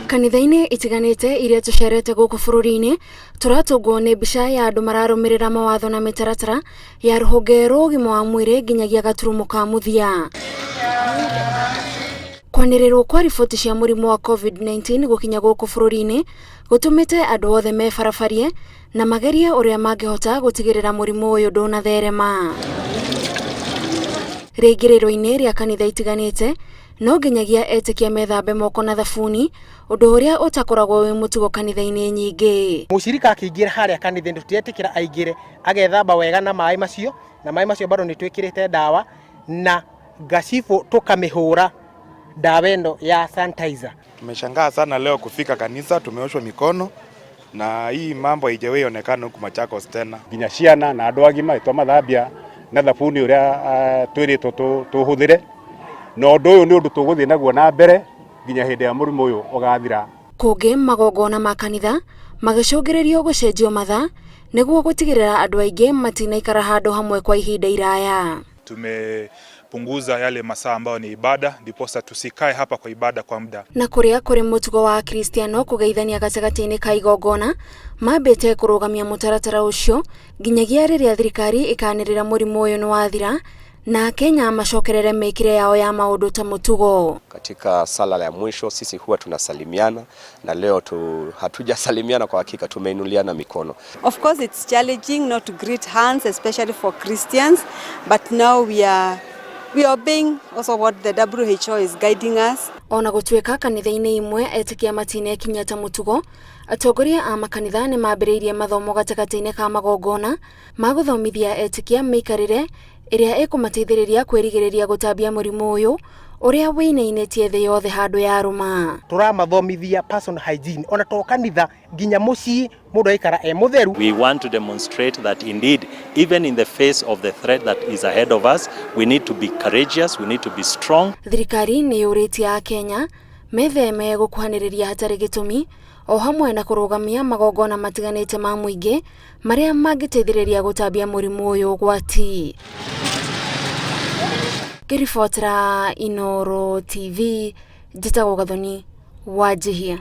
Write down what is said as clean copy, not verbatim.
Kanitha-inĩ itiganĩte iria tũcerete gũkũ bũrũri-inĩ, tũratũngwo nĩ mbica ya andũ mararũmĩrĩra mawatho na mĩtaratara ya rũhonge rwa ũgima wa mwĩrĩ nginyagia gaturumo ka mũthia. Kwanĩrĩrwo kwa riboti cia mũrimũ wa COVID-19 gũkinya gũkũ bũrũri-inĩ gũtũmĩte andũ othe mebarabarie na magerie ũrĩa mangĩhota gũtigĩrĩra mũrimũ ũyũ ndũnatherema. Rĩingĩrĩro-inĩ rĩa kanitha itiganĩte, no nginyagia etĩkia methambe moko na thabuni, ũndũ ũrĩa ũtakoragwo wĩ mũtugo kanitha-inĩ nyingĩ. Mũcirika akĩingĩra harĩa kanitha-inĩ tũtiretĩkĩra aingĩre, agethamba wega na maĩ macio, na maĩ macio bado nĩ twĩkĩrĩte ndawa na ngacibũ tũkamĩhũra ndawa ĩno ya sanitizer. Tumeshangaa sana leo kufika kanisa, tumeoshwa mikono na hii mambo haijawahi onekana huku Machakos tena. Nginya ciana na andũ agima twamathambia na thabuni ũrĩa twĩrĩtwo tũhũthĩre, na ũndũ ũyũ nĩ ũndũ tũgũthiĩ naguo na mbere nginya hĩndĩ ya mũrimũ ũyũ ũgathira. Kũngĩ magongona ma kanitha magĩcũngĩrĩrio gũcenjio mathaa nĩguo gũtigĩrĩra andũ aingĩ matinaikara handũ hamwe kwa ihinda iraya. Tumepunguza yale masaa ambayo ni ibada, ndiposa tusikae hapa kwa ibada kwa muda. Na kũrĩa kũrĩ mũtugo wa Akristiano kũgeithania gatagatĩ-inĩ ka igongona, mambĩte kũrũgamia mũtaratara ũcio nginyagia rĩrĩa thirikari ĩkanĩrĩra mũrimũ ũyũ nĩ wathira na Kenya macokerere mĩkĩre yao ya maũndũ ta mũtugo. Katika sala ya mwisho sisi huwa tunasalimiana na leo hatujasalimiana kwa hakika, tumeinuliana mikono. Of course it's challenging not to greet hands, especially for Christians, but now we are obeying also what the WHO is guiding us. Ona gũtuĩka kanitha-inĩ imwe etĩkia matinekinyia ta mũtugo, atongoria a makanitha nĩ mambĩrĩirie mathomo gatagatĩ-inĩ ka magongona ma gũthomithia etĩkia mĩikarĩre ĩrĩa ĩkũmateithĩrĩria kwĩrigĩrĩria gũtambia mũrimũ ũyũ ũrĩa wĩinainĩtie thĩ yothe handũ yarũma. Tũramathomithia personal hygiene, ona to kanitha, nginya mũciĩ mũndũ aikara e mũtheru. We want to demonstrate that indeed, even in the face of the threat that is ahead of us, we need to be courageous, we need to be strong. Thirikari nĩ yũrĩtie Akenya metheme gũkuhanĩrĩria hatarĩ gĩtũmi o hamwe na kũrũgamia magongona matiganĩte ma mũingĩ marĩa mangĩteithĩrĩria gũtambia mũrimũ ũyũ ũgwati. Ngĩribotera Inooro TV, njĩtagwo Gathoni Wanjihia.